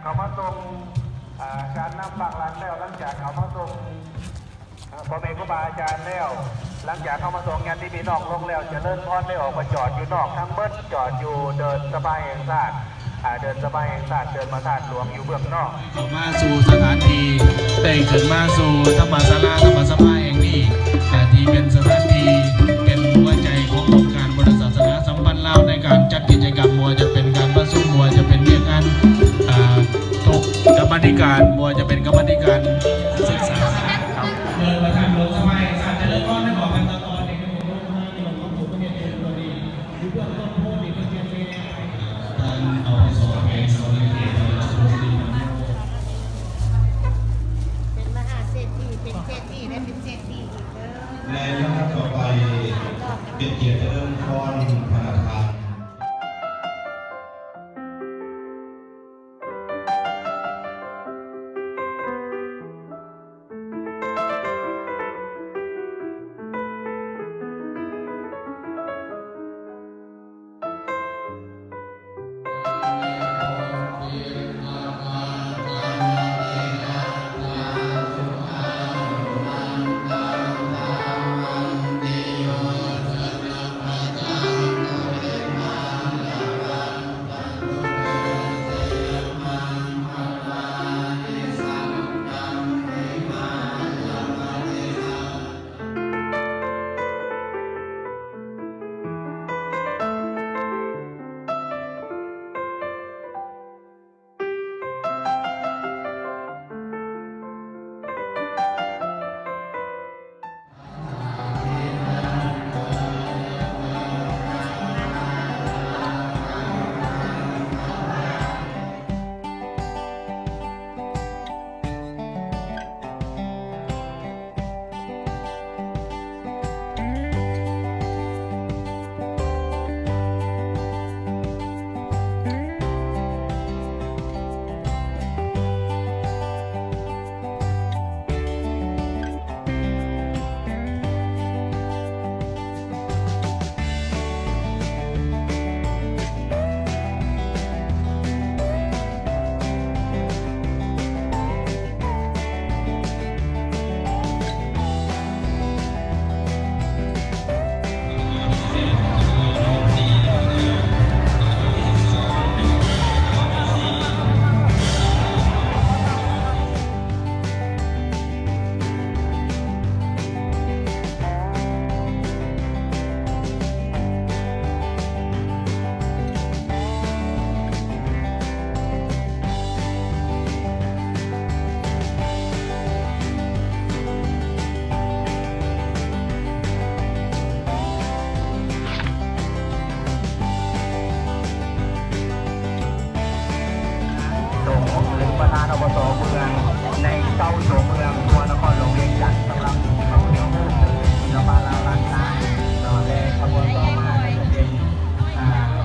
ເຂົ້າມາສົ່ງ ອາ ການນຳພາກຫຼັງແລ້ວ ຫຼັງຈາກເຂົ້າມາສົ່ງ ອາ ພໍ່ແມ່ຄູບາອາຈານແລ້ວ ຫຼັງຈາກເຂົ້າມາສົ່ງຍາດຕິພີ່ນ້ອງລົງແລ້ວ ຈະເລີນພອນໄດ້ອອກມາຈອດຢູ່ນອກທັງເບິດ ຈອດຢູ່ເດີ່ນສະພາແຫ່ງຊາດ ອາ ເດີ່ນສະພາແຫ່ງຊາດ ເດີ່ນພະທາດຫຼວງຢູ່ເບື້ອງນອກ. ເຂົ້າມາສູ່ສະຖານທີ່ ໄດ້ຂຶ້ນມາສູ່ທຳມະສາລາ ທຳມະສະພາແຫ່ງນີ້ ອາ ທີ່ເປັນສະຖານທີ່ ເປັນຫົວໃຈຂອງອົງການພຸດທະສາສະໜາສຳພັນລາວ ໃນການຈັດກິດຈະກຳ ບໍ່ວ່າຈະເປັນການປະຊຸມ ບໍ່ວ່າຈະເປັນວຽກງານ ອາ ທຸກກຳມາທິການ ບໍ່ວ່າຈະເປັນກຳມາທິການສຶກສາ. ເດີ່ນປະທານໂລກສະພາແຫ່ງຊາດ ຈະເລີນພອນໄດ້ບອກກັນຕໍ່ໆ ເດັກນ້ອຍ ເປັນມະຫາເສດຖີ ເປັນເສດຖີ ແລະເປັນເສດຖີອີກເດີ. ແລະລຳດັບຕໍ່ໄປ ເປັນກຽດຈະເລີນພອນພະນະທານ. ໂດຍ ຫຼື ປະທານ ອບຕ ເມືອງ ໃນຊາວໂຕເມືອງ ທົ່ວນະຄອນຫຼວງວຽງຈັນ ສຳລັບຂະບວນຂອງເທວະດາ ຫຼື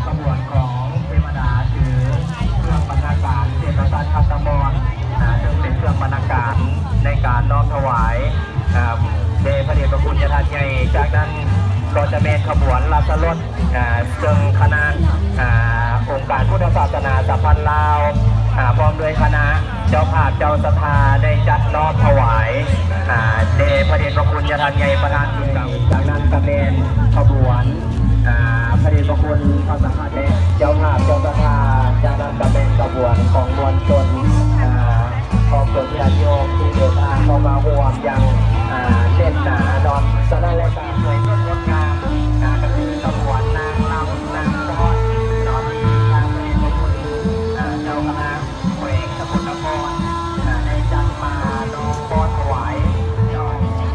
ຂະບວນຂອງເທວະດາ ຖືເຄື່ອງບັນນາການ ເສດຖາສັດ ຄາດຕະມອນ ອາ ເຊິ່ງເປັນເຄື່ອງບັນນາການໃນການນ້ອມຖວາຍ ອາ ແດ່ພະເດດພະຄຸນຍາທ່ານໃຫຍ່. ຈາກນັ້ນກໍຈະແມ່ນຂະບວນລາຊະລົດ ອາ ເຊິ່ງຄະນະ ອາ ອົງການພຸດທະສາສະໜາສຳພັນລາວ ອາ ພ້ອມດ້ວຍຄະນະເຈົ້າພາບເຈົ້າສັດທາ ໄດ້ຈັດນ້ອມຖວາຍ ອາ ແດ່ພະເດດພະຄຸນຍາທ່ານໃຫຍ່ປະທານສູນກາງ. ຈາກນັ້ນກໍແມ່ນຂະບວນ ອາ ພະເດດພະຄຸນພະສັງຄະແດດ ເຈົ້າພາບເຈົ້າສັດທາ. ຈາກນັ້ນກໍແມ່ນຂະບວນຂອງມວນຊົນ ອາ ຂອງຕົນຍາດໂຍມທີ່ເດີນທາງເຂົ້າມາຮ່ວມຢ່າງ ອາ ແໜ້ນໜາເນາະ. ສະນັ້ນແລ້ວກໍສວຍສົດງົດງາມ ອາ ກໍຄືຂະບວນນາງລຳນາງຟ້ອນເນາະ ທີ່ທາງພະເດດພະຄຸນ ອາ ເຈົ້າຄະນະແຂວງສະກົນນະຄອນ ອາ ໄດ້ຈັດມານ້ອມຟ້ອນຖວາຍເນາະ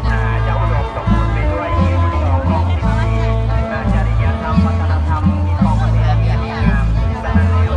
ອາ ຈະອຸດົມສົມບູນໄປດ້ວຍເກຍດຂອງຂອງສິດທິ ອາ ຈະລິຍະທຳ ວັດທະນະທຳ ຂອງປະເທດ ສະນັ້ນແລ້ວ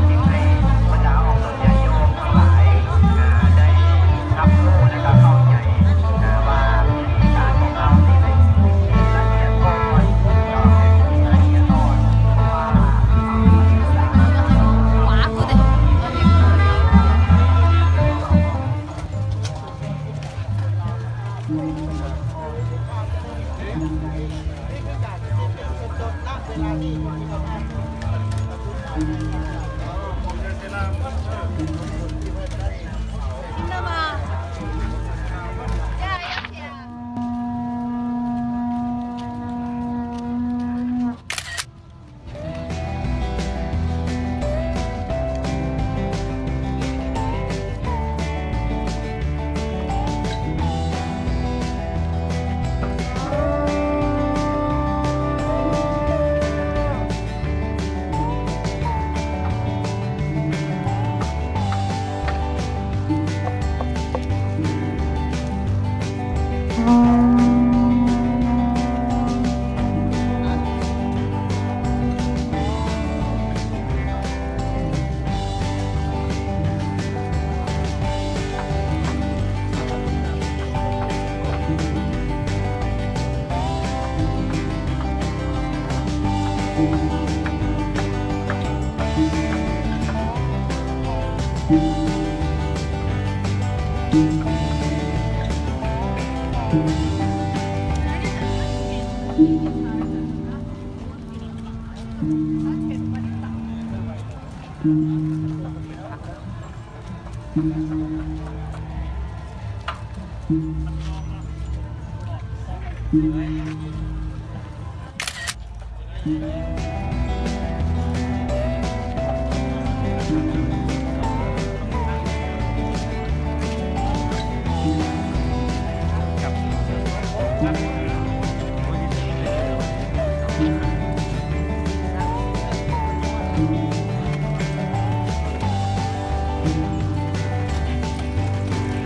ອ່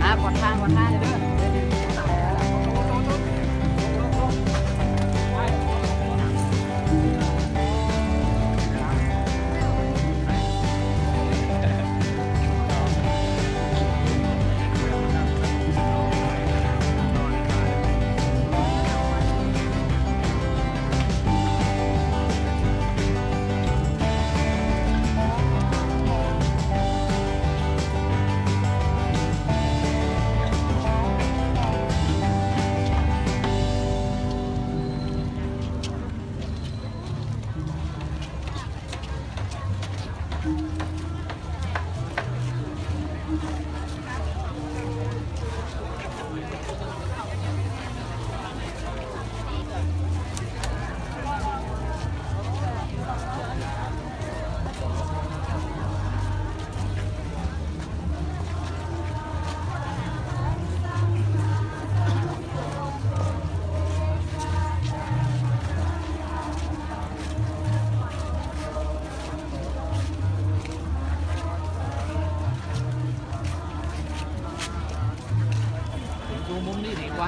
າ ກວດທາງ ກວດທາງເດີ. ดูมุมนี้ดีกว่า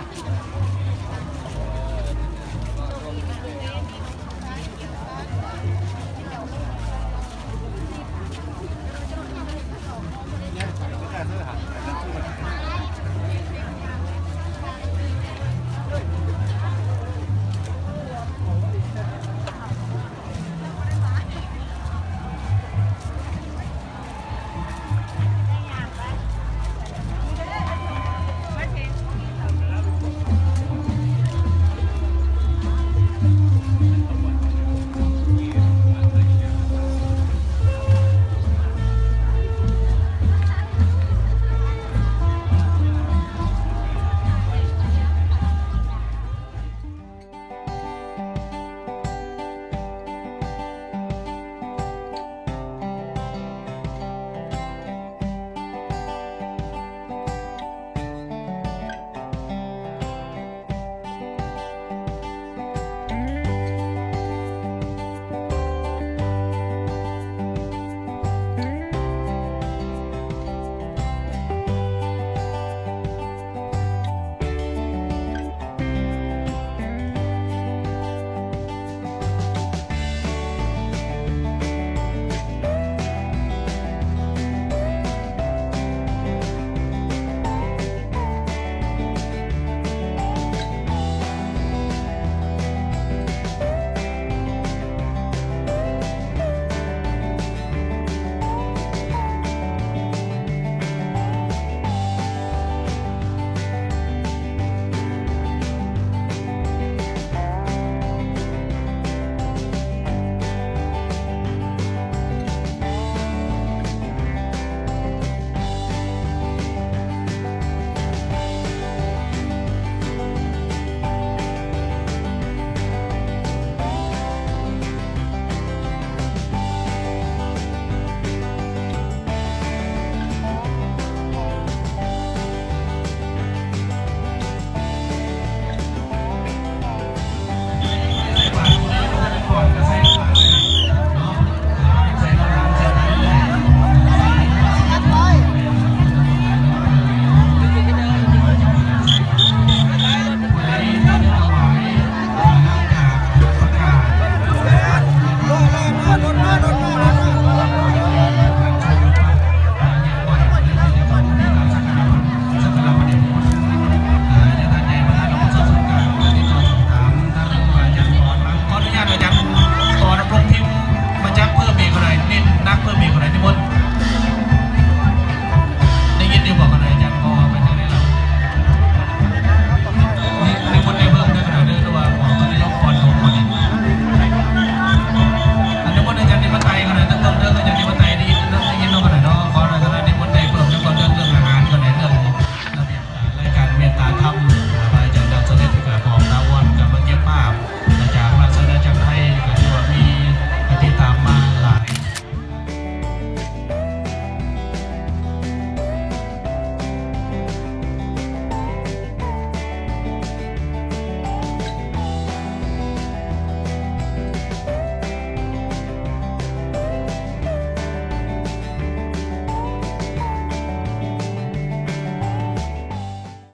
เนี่ย ใส่ไม่ได้ด้วยครับ